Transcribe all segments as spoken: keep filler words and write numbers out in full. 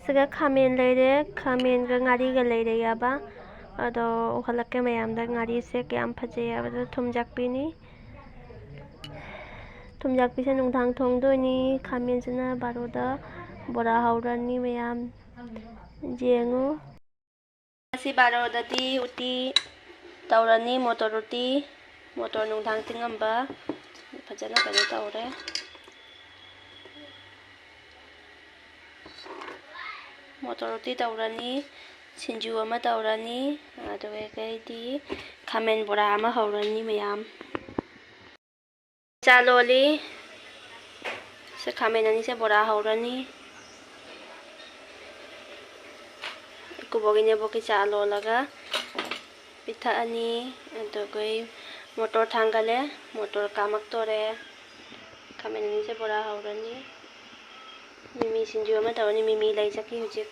ꯁꯤꯒ ꯈꯥꯃꯦꯟ ꯂꯩꯔꯦ, ꯈꯥꯃꯦꯟꯒ ꯉꯥꯔꯤꯒ ꯂꯩꯔꯦ ꯌꯥꯕ꯫ ꯑꯗꯣ ꯎꯍꯜꯂꯛꯀꯦ ꯃꯌꯥꯝꯗ ꯉꯥꯔꯤꯁꯦ ꯀꯌꯥꯝ ꯐꯖꯩ ꯍꯥꯏꯕꯗꯣ꯫ ꯊꯨꯝꯌꯥꯛꯄꯤꯅꯤ, ꯊꯨꯝꯌꯥꯛꯄꯤꯁꯦ ꯅꯨꯡꯗꯥꯡ ꯊꯣꯡꯗꯣꯏꯅꯤ꯫ ꯈꯥꯃꯦꯟꯁꯤꯅ ꯕꯥꯔꯣꯗ ꯕꯣꯔꯥ ꯍꯧꯔꯅꯤ ꯃꯌꯥꯝ꯫ ꯌꯦꯡꯉꯨ꯫ ꯉꯁꯤ ꯕꯥꯔꯣꯗꯗꯤ ꯎꯇꯤ ꯇꯧꯔꯅꯤ, ꯃꯣꯇꯣꯔ ꯎꯇꯤ, ꯃꯣꯇꯣꯔ ꯅꯨꯡꯗꯥꯡ ꯇꯤꯡꯉꯝꯕ꯫ ꯐꯖꯅ ꯀꯩꯅꯣ ꯇꯧꯔꯦ꯫ ꯃꯣꯇꯣꯔ ꯎꯇꯤ ꯇꯧꯔꯅꯤ, ꯁꯤꯡꯖꯨ ꯑꯃ ꯇꯧꯔꯅꯤ, ꯑꯗꯨꯗꯒꯤꯗꯤ ꯈꯥꯃꯦꯟ ꯕꯣꯔꯥ ꯑꯃ ꯍꯧꯔꯅꯤ ꯃꯌꯥꯝ꯫ ꯆꯥ ꯂꯣꯜꯂꯤ꯫ ꯁꯦ ꯈꯥꯃꯦꯟ ꯑꯅꯤꯁꯦ ꯕꯣꯔꯥ ꯍꯧꯔꯅꯤ꯫ ꯏꯀꯨꯕꯣꯛ ꯏꯅꯦꯕꯣꯛꯀꯤ ꯆꯥ ꯂꯣꯜꯂꯒ ꯄꯤꯊꯛꯑꯅꯤ꯫ ꯑꯗꯨꯒ ꯃꯣꯇꯣꯔ ꯊꯥꯡꯒꯠꯂꯦ꯫ ꯃꯣꯇꯣꯔ ꯀꯥꯝꯃꯛꯇꯣꯔꯦ꯫ ꯈꯥꯃꯦꯟ ꯑꯅꯤꯁꯦ ꯕꯣꯔꯥ ꯍꯧꯔꯅꯤ꯫ ꯃꯤꯃꯤ ꯁꯤꯡꯖꯨ ꯑꯃ ꯇꯧꯔꯅꯤ꯫ ꯃꯤꯃꯤ ꯂꯩ ꯆꯠꯈꯤ ꯍꯧꯖꯤꯛ꯫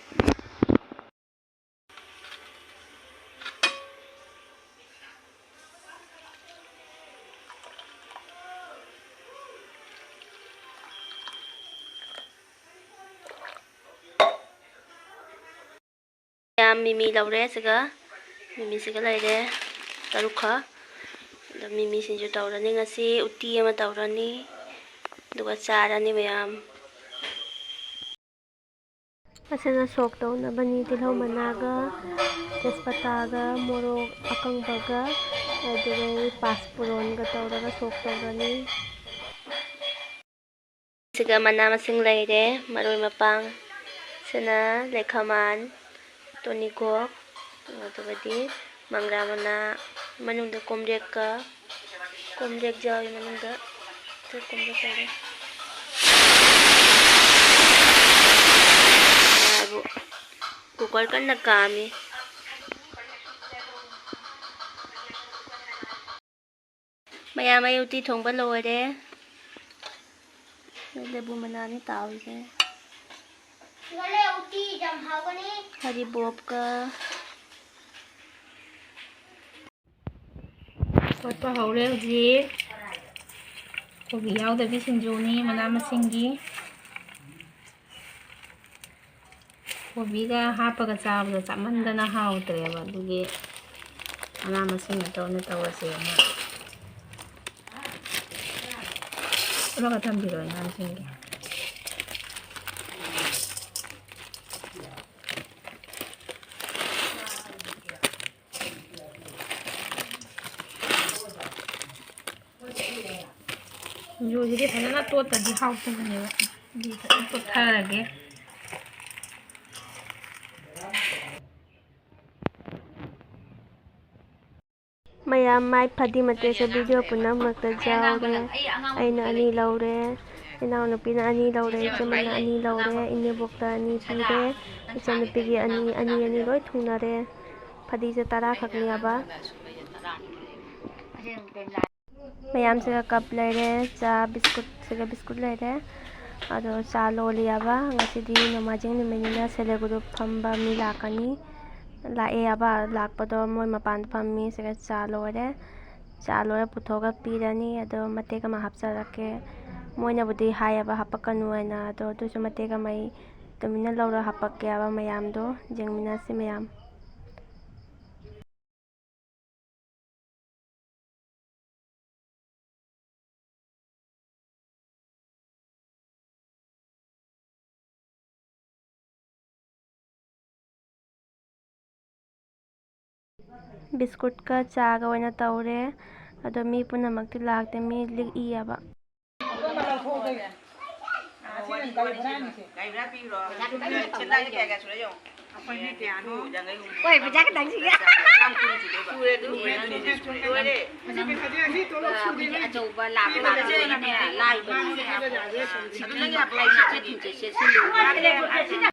ꯌꯥꯝ ꯃꯤꯃꯤ ꯂꯧꯔꯦ ꯁꯤꯒ, ꯃꯤꯃꯤꯁꯤꯒ ꯂꯩꯔꯦ ꯇꯔꯨꯛꯈꯛ꯫ ꯑꯗꯣ ꯃꯤꯃꯤ ꯁꯤꯡꯖꯨ ꯇꯧꯔꯅꯤ ꯉꯁꯤ, ꯎꯇꯤ ꯑꯃ ꯇꯧꯔꯅꯤ, ꯑꯗꯨꯒ ꯆꯥꯔꯅꯤ ꯃꯌꯥꯝ꯫ ꯃꯁꯤꯅ ꯁꯣꯛ ꯇꯧꯅꯕꯅꯤ꯫ ꯇꯤꯜꯍꯧ ꯃꯅꯥꯒ, ꯇꯦꯖꯄꯇꯥꯒ, ꯃꯣꯔꯣꯛ ꯑꯀꯪꯕꯒ, ꯑꯗꯨꯒ ꯄꯥꯁꯄꯨꯔꯣꯟꯒ ꯇꯧꯔꯒ ꯁꯣꯛ ꯇꯧꯔꯅꯤ꯫ ꯁꯤꯒ ꯃꯅꯥ ꯃꯁꯤꯡ ꯂꯩꯔꯦ, ꯃꯔꯣꯏ ꯃꯄꯥꯡ, ꯁꯤꯅ ꯂꯩꯈꯃꯥꯟ, ꯇꯣꯅꯤꯀꯣꯛ, ꯑꯗꯨꯒꯗꯤ ꯃꯪꯒ꯭ꯔꯥ ꯃꯅꯥ, ꯃꯅꯨꯡꯗ ꯀꯣꯝꯂꯦꯛꯀ, ꯀꯣꯝꯂꯦꯛ ꯌꯥꯎꯏ ꯃꯅꯨꯡꯗ꯫ ꯁꯤ ꯀꯣꯝꯂꯦꯛ ꯂꯩꯔꯦ꯫ ꯉꯥꯏꯈꯣ, ꯀꯨꯀꯔ ꯀꯟꯅ ꯀꯥꯝꯃꯤ꯫ ꯃꯌꯥꯝ, ꯑꯩ ꯎꯇꯤ ꯊꯣꯡꯕ ꯂꯣꯏꯔꯦ꯫ ꯂꯦꯕꯨ ꯃꯅꯥꯅꯤ ꯇꯥꯎꯔꯤꯁꯦ꯫ ꯉꯜꯂꯦ, ꯎꯇꯤ ꯌꯥꯝ ꯍꯥꯎꯒꯅꯤ꯫ ꯍꯔꯤꯕꯣꯞꯀ꯫ ꯀꯣꯠꯄ ꯍꯧꯔꯦ ꯍꯧꯖꯤꯛ꯫ ꯀꯣꯕꯤ ꯌꯥꯎꯗꯕꯤ ꯁꯤꯡꯖꯨꯅꯤ, ꯃꯅꯥ ꯃꯁꯤꯡꯒꯤ꯫ ꯀꯣꯕꯤꯒ ꯍꯥꯞꯄꯒ ꯆꯥꯕꯗꯣ ꯆꯥꯃꯟꯗꯅ ꯍꯥꯎꯇ꯭ꯔꯦꯕ, ꯑꯗꯨꯒꯤ ꯃꯅꯥ ꯃꯁꯤꯡ ꯉꯥꯛꯇ ꯑꯣꯏꯅ ꯇꯧꯔꯁꯦꯅ꯫ ꯄꯨꯂꯞ ꯊꯝꯕꯤꯔꯣ ꯑꯉꯥꯡꯁꯤꯡꯒꯤ꯫ ꯁꯤꯡꯖꯨꯁꯤꯗꯤ ꯐꯖꯅ ꯇꯣꯠꯇꯗꯤ ꯍꯥꯎꯇꯕꯅꯦꯕ꯫ ꯑꯗꯨꯗꯤ ꯐꯖꯅ ꯇꯣꯠꯊꯔꯒꯦ꯫ ꯃꯌꯥꯝ ꯃꯥꯏ ꯐꯗꯤ ꯃꯇꯦꯛꯁꯦ ꯚꯤꯗꯤꯑꯣ ꯄꯨꯝꯅꯃꯛꯇ ꯌꯥꯎꯔꯦ꯫ ꯑꯩꯅ ꯑꯅꯤ ꯂꯧꯔꯦ, ꯏꯅꯥꯎꯅꯨꯄꯤꯅ ꯑꯅꯤ ꯂꯧꯔꯦ, ꯏꯆꯦꯃꯅ ꯑꯅꯤ ꯂꯧꯔꯦ, ꯏꯅꯦꯕꯣꯛꯇ ꯑꯅꯤ ꯄꯤꯔꯦ, ꯏꯆꯟꯅꯨꯄꯤꯒꯤ ꯑꯅꯤ, ꯑꯅꯤ ꯑꯅꯤ ꯂꯣꯏ ꯊꯨꯡꯅꯔꯦ꯫ ꯐꯗꯤꯁꯦ ꯇꯔꯥ ꯈꯛꯅꯦꯕ꯫ ꯃꯌꯥꯝꯁꯤꯒ ꯀꯞ ꯂꯩꯔꯦ, ꯆꯥ, ꯕꯤꯁꯀꯨꯠ, ꯁꯤꯒ ꯕꯤꯁꯀꯨꯠ ꯂꯩꯔꯦ꯫ ꯑꯗꯣ ꯆꯥ ꯂꯣꯜꯂꯤꯑꯕ꯫ ꯉꯁꯤꯗꯤ ꯅꯣꯡꯃꯥꯏꯖꯤꯡ ꯅꯨꯃꯤꯠꯅꯤꯅ ꯁꯦꯜꯐ ꯍꯦꯜꯞ ꯒ꯭ꯔꯨꯞ ꯐꯝꯕ ꯃꯤ ꯂꯥꯛꯀꯅꯤ꯫ ꯂꯥꯛꯑꯦꯕ, ꯂꯥꯛꯄꯗꯣ ꯃꯣꯏ ꯃꯄꯥꯟꯗ ꯐꯝꯃꯤ꯫ ꯁꯤꯒ ꯆꯥ ꯂꯣꯏꯔꯦ꯫ ꯆꯥ ꯂꯣꯏꯔ ꯄꯨꯊꯣꯛꯑꯒ ꯄꯤꯔꯅꯤ꯫ ꯑꯗꯣ ꯃꯇꯦꯛ ꯑꯃ ꯍꯥꯞꯆꯔꯛꯀꯦ꯫ ꯃꯣꯏꯅꯕꯨꯗꯤ ꯍꯥꯏꯌꯦꯕ ꯍꯥꯄꯛꯀꯅꯨ ꯍꯥꯏꯅ, ꯑꯗꯣ ꯑꯗꯨꯁꯨ ꯃꯇꯦꯛ ꯑꯃ ꯑꯩ ꯇꯨꯃꯤꯟꯅ ꯂꯧꯔ ꯍꯥꯄꯛꯀꯦꯕ꯫ ꯃꯌꯥꯝꯗꯣ ꯌꯦꯡꯃꯤꯟꯅꯁꯤ ꯃꯌꯥꯝ꯫ ꯕꯤꯁꯀꯨꯠꯀ ꯆꯥꯒ ꯑꯣꯏꯅ ꯇꯧꯔꯦ꯫ ꯑꯗꯣ ꯃꯤ ꯄꯨꯝꯅꯃꯛꯇꯤ ꯂꯥꯛꯇꯦ, ꯃꯤ ꯂꯤꯛꯏꯑꯕ꯫ ꯍꯣꯏ, ꯄꯩꯁꯥ ꯈꯤꯇꯪ ꯁꯤꯒ꯫ ꯂꯣꯏꯔꯦ꯫ ꯑꯆꯧꯕ ꯂꯥꯛꯄ ꯂꯥꯛꯄꯅꯤꯅꯦ, ꯂꯥꯏꯕꯅꯤꯅꯦ꯫ ꯁꯤꯗ ꯅꯪ ꯌꯥꯝ ꯐꯩ ꯉꯥꯛꯇꯅꯤ꯫